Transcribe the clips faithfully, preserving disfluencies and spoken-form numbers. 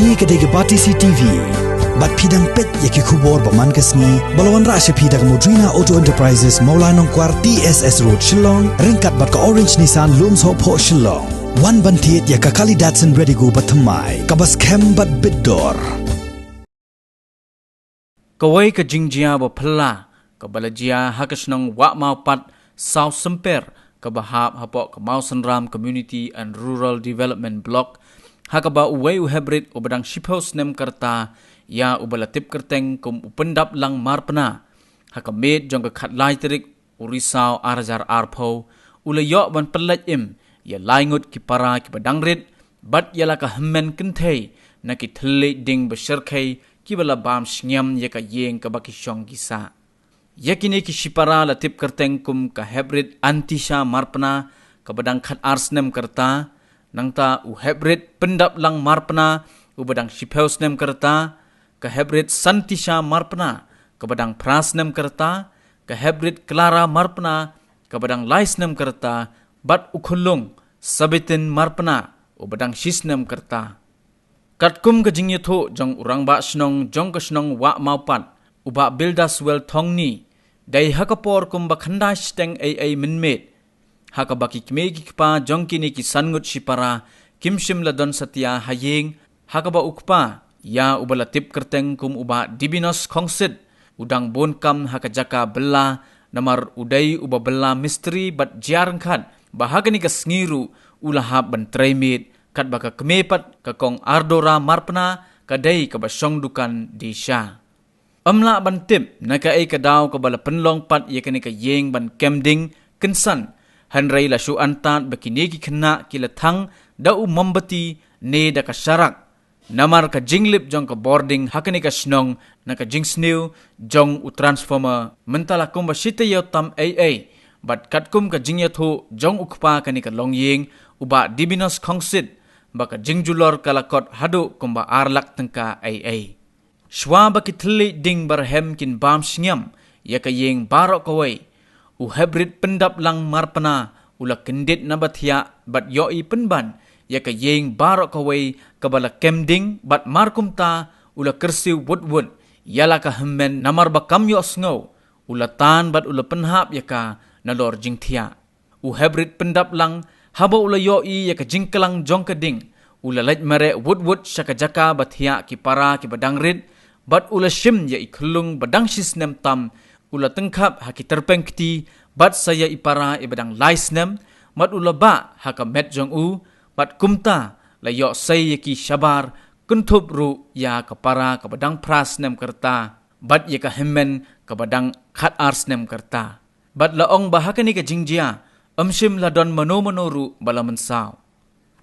Kane ka dei ka Batesi TV. Bad phi dang peit ïa ki khubor ba man ka sngi ba la wanrah sha phi da ka Modrina Auto Enterprises, Mawlai Nongkwar, T S S Road, Shillong, ryngkat bad ka Orange Nissan, Lumsohphoh, Shillong. Wan ban thied ïa ka kali Datsun Redigo ba thymmai, kaba skhem bad bit dor. Kawei ka jingjia ba phylla kaba la jia ha ka shnong Wahmawpat, South Symper, kaba hap hapoh ka Mawsynram Community and Rural Development Block, ha kaba uwei u heprit uba dang shiphew snem ka rta, ïa uba la tip kyrteng kum u Pyndaplang Marpna, ha ka miet jong ka khatlai tarik u Risaw ar hajar arphew, u la ïoh ban pyllait im ïa lai ngut ki para kiba dang rit, bad ïa la ka hynmen kynthei na ki thylliej ding ba shyrkhei kiba la bam shngiam ïa ka ïing kaba ki shong ki sah. Ïa kine ki shipara la tip kyrteng kum ka heprit Antisha Marpna, kaba dang khatar snem ka rta, nangta u heprit Pyndaplang Marpna, uba dang shiphew snem ka rta, ka heprit Santisha Marpna, kaba dang phra snem ka rta, ka heprit Clara Marpna, kaba dang lai snem ka rta, bad u khunlung Sabitin Marpna, uba dang shi snem ka rta. Katkum ka jingïathuh jong u rangbah shnong jong ka shnong Wahmawpat, u Bah Bildaswell Thongni, dei ha ka por kumba khyndai shiteng eiei mynmiet, ha kaba ki kmie ki kpa jong kine ki san ngut shipara kim shym la don satia ha ïing, ha kaba u kpa, ïa uba la tip kyrteng kum u Bah Dibinos Khongsit, u dang bun kam ha ka jaka bylla, namar u dei uba bylla mistri bad jia ryngkat ba ha kane ka sngi ruh u la hap ban trei miet, katba ka kmie pat ka Kong Ardora Marpna ka dei kaba shong dukan die sha. Ym lah ban tip na kaei ka daw kaba la pynlong pat ïa kane ka ïing ban kem ding kynsan, hynrei la shu antad ba kine ki khynnah ki la thang da u mombati ne da ka sharak, namar ka jinglip jong ka bording ha kane ka shnong na ka jingsniew jong u transformer mynta la kumba shi taïew tam eiei, bad katkum ka jingïathuh jong u kpa kane ka longïing, u Bah Dibinos Khongsit, ba ka jingjulor ka la kot haduh kumba ar lak tyngka eiei. Shuwa ba ki thylliej ding barhem kin bam shngiam ïa ka ïing baroh kawei, u heprit Pyndaplang Marpna u la kyndit na ba thiah bad ïohi pynban ïa ka ïing baroh kawei kaba la kem ding, bad mar kumta u la kyrsiew wut wut ïa la ka hynmen, namar ba kam ïohsngew, u la tan bad u la pynhap ïa ka nalor jingthiah. U heprit Pyndaplang, haba u la ïohi ïa ka jingklang jong ka ding, u la leit mareh wut wut sha ka jaka ba thiah ki para kiba dang rit, bad u la shim ïa i khunlung ba dang shi snem tam, u la tyngkhap ha ki tyrpeng kti, bad sa ïa i para iba dang lai snem, bad u la bah ha ka met jong u, bad kumta la ïoh sei ïa ki shabar, kynthup ruh ïa ka para kaba dang phra snem ka rta, bad ïa ka hynmen kaba dang khatar snem ka rta. Bad la ong ba ha kane ka jingjia ym shym la don mano mano ruh ba la mynsaw.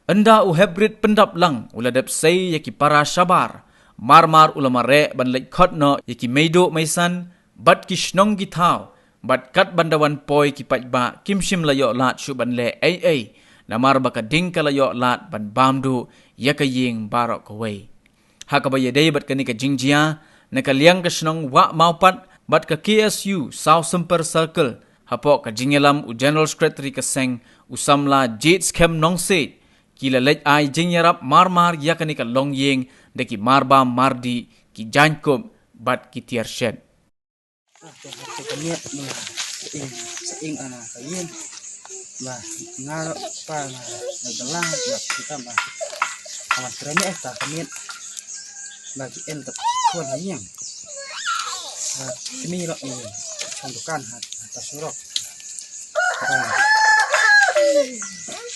Ynda u heprit Pyndaplang u la dep sei ïa ki para shabar, mar mar u la mareh ban leit khot noh ïa ki meiduh meisan bad ki shnong ki thaw, bad katba da wan poi ki paidbah kim shym la ïoh lad shuh ban leh eiei, namar ba ka ding ka la ïoh lad ban bam duh ïa ka ïing baroh kawei. Ha kaba ïadei bad kane ka jingjia, na ka liang ka shnong Wahmawpat bad ka K S U South Symper Circle, hapoh ka jingïalam u General Secretary ka seng, u samla Jade Skhem Nongsiej, ki la leit ai jingïarap mar mar ïa kane ka longïing da ki marbam mardih, ki jaiñkup bad ki tiar shet. Ah, te, te, te, miet, ba, sa ing, sa ing ana ka ïing. Ba, nga ro, pa, nga, nga galang, ba, kita, ba. Awan trene, eh, ta ka miet. Ba, ki en ta khon ha ïing. Ba, kini ro, eh, chong dukan ha, ha ta surok. Ba.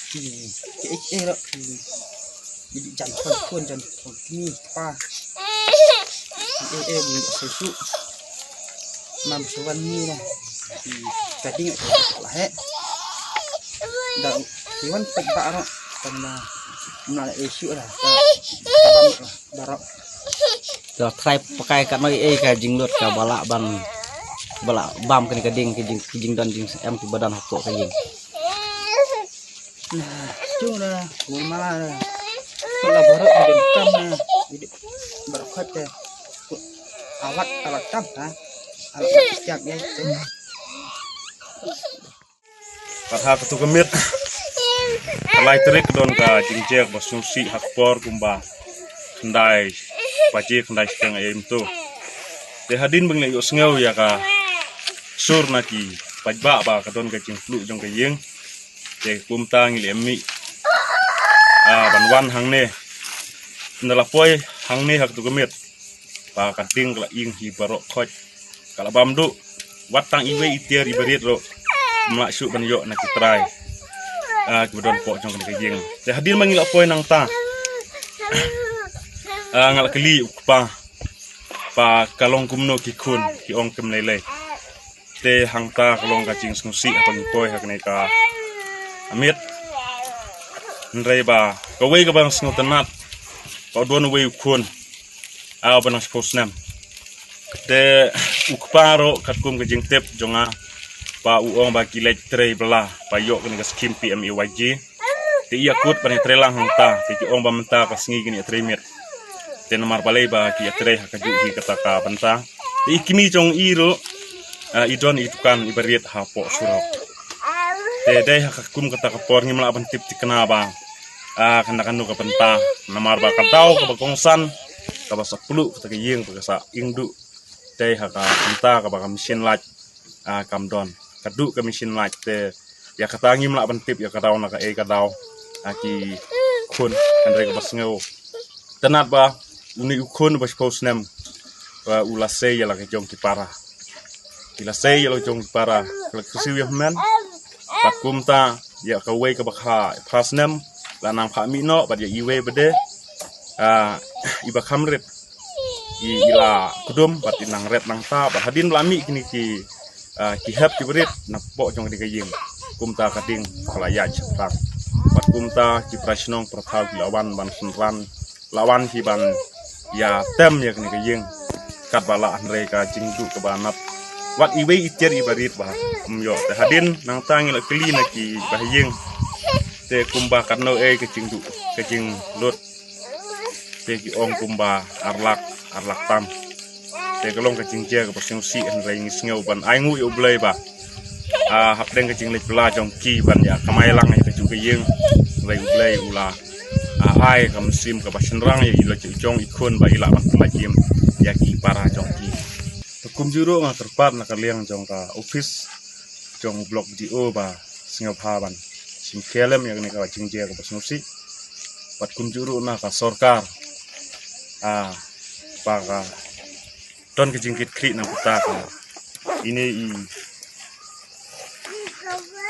Ki, ki, eh, eh, ro, ki. Jadi jan khon, khon, jan khon, kini, pa. Eh, eh, bun sa su. Mam su wan ni lah. Ka ding ka lah he. Da ki wan pek ba ro. Kan na, na eh su lah. Ka, ka bam lah, ba ro. Ka trai pakai ka noi eh ka jinglut ka ba lah ban, ba lah bam kane ka ding, ka jing, ka jingdon jing em ki ba don hapoh ka ïing. Nah, tu dah, mula dah. Kala baru dia kam dah. Jadi baru kata. Awak, awak kam, ha? Awak kam setiap ya. Kat ha katu ka miet. Ka lai tarik ka don ka jingjia ba sngewsih ha ka por kumba khyndai baje, khyndai shiteng ïa mynta. Te hadien ba ngi la ïohsngew ïa ka sur na ki paidbah ba ka don ka jingpluh jong ka ïing, te kumta ngi la mih, ah, ban wan hangne. Nda la poi hangne ha katu ka miet, ba ka ding ka la ing hi baroh khoit, ka la bam duh. Wat tang iwei i tiar i barit ruh ym lah shuh ban ïoh na ki trai, ah, kiba don poh jong kane ka ïing. Te hadien ba ngi la poi nangta, ah, nga la kylli u kpa ba ka long kumno ki khun, ki ong kim lei lei. Te hangta ka long ka jingsngewsih haba ngi poi ha kane ka miet. Hynrei ba kawei kaba sngewtynnat, ka don uwei u khun, ah, uba nang shiphew snem. Te u kpa ruh katkum ka jingtip jong nga, ba u ong ba ki leit trei bylla ba ïoh kane ka skim P M A Y G. Te i ïakut ban ïatrei lang hangta, te ki ong ba mynta ka sngi kin ïatrei miet. Te namar balei ba ki ïatrei ha kajuh hi kata ka bynta. Te i kmie jong i ruh, ah, i don i dukan i barit hapoh surok. Te dei ha katkum kata ka por ngim lah ban tip thikna ba, ah, kano kano ka bynta. Namar ba ka daw kaba kongsan, kaba sa pluh kata ka ïing, ba ka sa ing duh, dei ha ka bynta kaba ka machine light, ah, kam don. Ka duh ka machine light, te ïa kata ngim lah ban tip ïa ka daw na kaei ka daw, ah, ki khun. Hynrei kaba sngewtynnat ba une u khun ba shiphew snem, ba u la sei ïa la ka jong ki para. Ki la sei ïa la ka jong ki para, ka la kyrsiew ïa hynmen. Bad kumta ïa kawei kaba kha phra snem la nang phah mih noh, bad ïa iwei ba dei, ah, iba kham rit, i, i la kdum bad i nang ret nangta. Bad hadien ba la mih kine ki, ah, ki hep ki barit napoh jong kane ka ïing, kumta ka ding ka la ïaid shaphrang. Bad kumta ki para shnong para thaw ki la wan ban synran, la wan hi ban ïatem ïa kane ka ïing katba lah, hynrei ka jingduh kaba nat, wat iwei i tiar i barit ba ym ïoh. Te hadien nangta ngi la kylli na ki bahaïing, te kumba katno ei ka jingduh, ka jinglut. Te ki ong kumba ar lak, ar lak tam. Te ka long ka jingjia kaba sngewsih, hynrei ngi sngew ban ainguh ïa U Blei ba, ah, hapdeng ka jingleit bylla jong ki ban ïa kamai lang ïa kajuh ka ïing, hynrei U Blei u la, ah, ai ka mynsiem kaba shynrang ïa i la jong i khun ba i lah ban pyllait im ïa ki para jong ki. Te kumjuh ruh nga kyrpad na ka liang jong ka office jong u Block B D O ba sngewbha ban shim khia lem ïa kane ka jingjia kaba sngewsih. Bad kumjuh ruh na ka sorkar, ah, ba ka don ka jingkitkhlieh na ka bynta ka ine i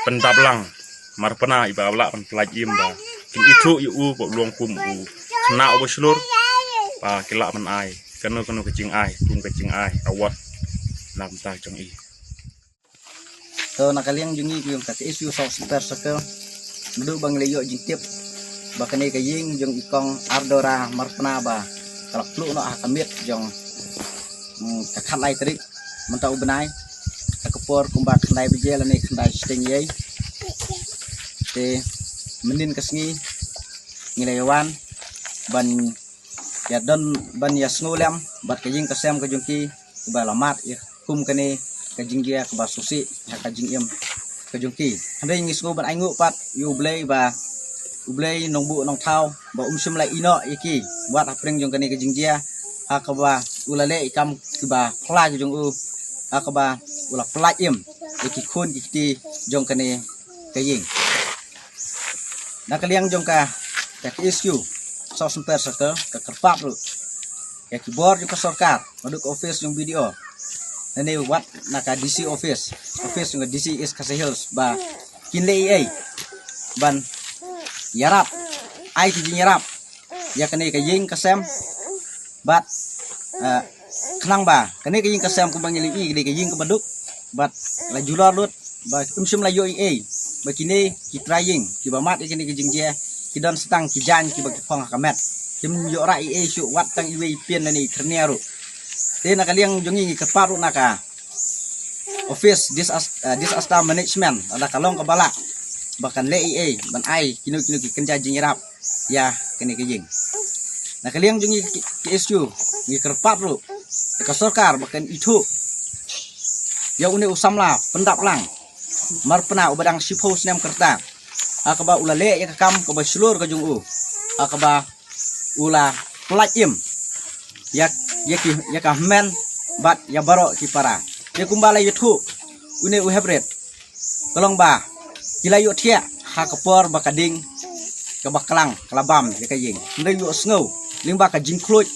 pyndap lang marpna iba lah ban pyllait im ba kin ithuh ïa u ba u long kum u khynnah uba shlur, ba ki lah ban ai kano kano ka jingai, kum ka jingai award na ka bynta jong i. To na ka liang jong ngi ki jong ka K S U South Saint Peter Circle, naduh ba ngi la ïoh jingtip ba kane ka ïing jong i kong Ardora Marpna ba ka la pluh noh ha ka miet jong, mm, ka khatlai tarik mynta u bnai, ha ka por kumba khyndai baje lane khyndai shiteng ïa. Te mynnin ka sngi ngi la ïa wan ban ïa don ban ïa sngew lem bad ka ïing ka sem ka jong ki kaba la mad ïa kum kane ka jingjia kaba sngewsih ha ka jingim ka jong ki. Hynrei ngi sngew ban ainguh pat ïa U Blei ba U Blei nongbuh nongthaw ba um shym la ïehnoh ïa ki wat hapdeng jong kane ka jingjia, ha kaba u la leh ïa ki kam kiba phylla ki jong u, ha kaba u la pyllait im ïa ki khun ki kti jong kane ka ïing. Na ka liang jong ka, ka K S U South Saint Peter Circle, ka kyrpad ruh ïa ki bor jong ka sorkar, naduh ka office jong B D O, lane wat na ka D C office, office jong ka D C East Khasi Hills, ba kin leh ei ei ban ïarap, ai ki jingïarap ïa kane ka ïing ka sem. Bad, eh, khnang ba kane ka ïing ka sem kumba ngi la ïohi, kane ka ïing kaba duk bad la julor lut, ba um shym la ïoh ei ei ba kine ki trai ïing kiba mad ïa kane ka jingjia ki don tang ki jaiñ kiba ki phong ha ka met, kim ïoh rah ei ei shuh wat tang iwei i pin lane i thyrnia ruh. Te na ka liang jong ngi ngi kyrpad ruh na ka office disas-, eh, disaster management, lada ka long kaba lah ba kan leh ei ei ban ai kino kino ki kynja jingïarap ïa kane ka ïing. Na ka liang jong ngi ki, ki K S U ngi kyrpad ruh ïa ka sorkar ba kan ithuh ïa une u samla pyndap lang marpna uba dang shiphew snem ka rta, ha kaba u la leh ïa ka kam kaba shlur ka jong u, ha kaba u la lait im ïa, ïa ki, ïa ka hynmen bad ïa baroh ki para. Te kumba la ïathuh une u Heprit, ka long ba ki la ïohthiah ha ka por ba ka ding kaba klang ka la bam ïa ka ïing. Hynrei u ïohsngew lyngba ka jingkhluit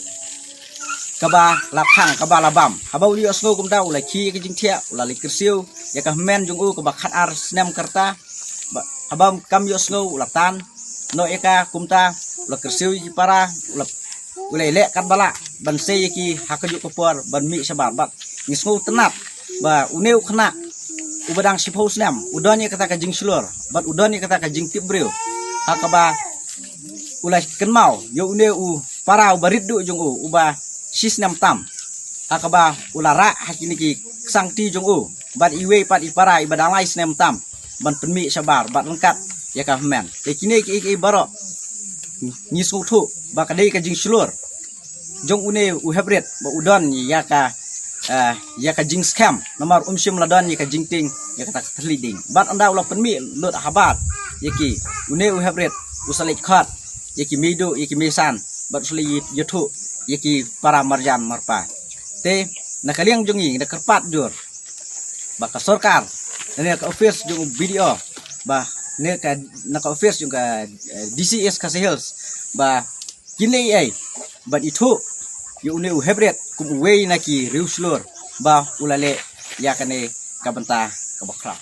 kaba la khang kaba la bam. Haba u ïohsngew kumta u la khie ïa ka jingthiah, u la leit kyrsiew ïa ka hynmen jong u kaba khatar snem ka rta. Ba, haba kam ïohsngew u la tan noh ïa ka kumta, u la kyrsiew ïa ki para, u la, u la leh katba lah ban sei ïa ki ha kajuh ka por ban mih shabar. Bad ngi sngewtynnat ba une u khynnah uba dang shiphew snem u don ïa kata ka jingshlur bad u don ïa kata ka jingtip briew ha kaba u la kynmaw ïa une u para uba rit duh jong u uba shi snem tam, ha kaba u la rah ha kine ki ksangti jong u bad iwei pat i para iba dang lai snem tam ban pynmih shabar bad ryngkat ïa ka hynmen. Te kine kiei kiei baroh ngi sngewthuh ba ka dei ka jingshlur jong une u Heprit ba u don ïa ka, eh, ïa ka jingskhem namar um shym la don ïa ka jingtieng ïa kata ka thylliej ding. Bad ynda u la pynmih lut habar ïa ki, une u Heprit u sa leit khot ïa ki meiduh ïa ki meisan bad u sa leit ïathuh ïa ki para marjan marpa. Te na ka liang jong ngi ngi da kyrpad jur ba ka sorkar, na ka office jong u B D O, ba na ka, na ka office jong ka, eh, D C East Khasi Hills, ba kin leh ei ban ithuh ïa une u Heprit kum uwei na ki riewshlur ba u la leh ïa kane ka bynta kaba khraw.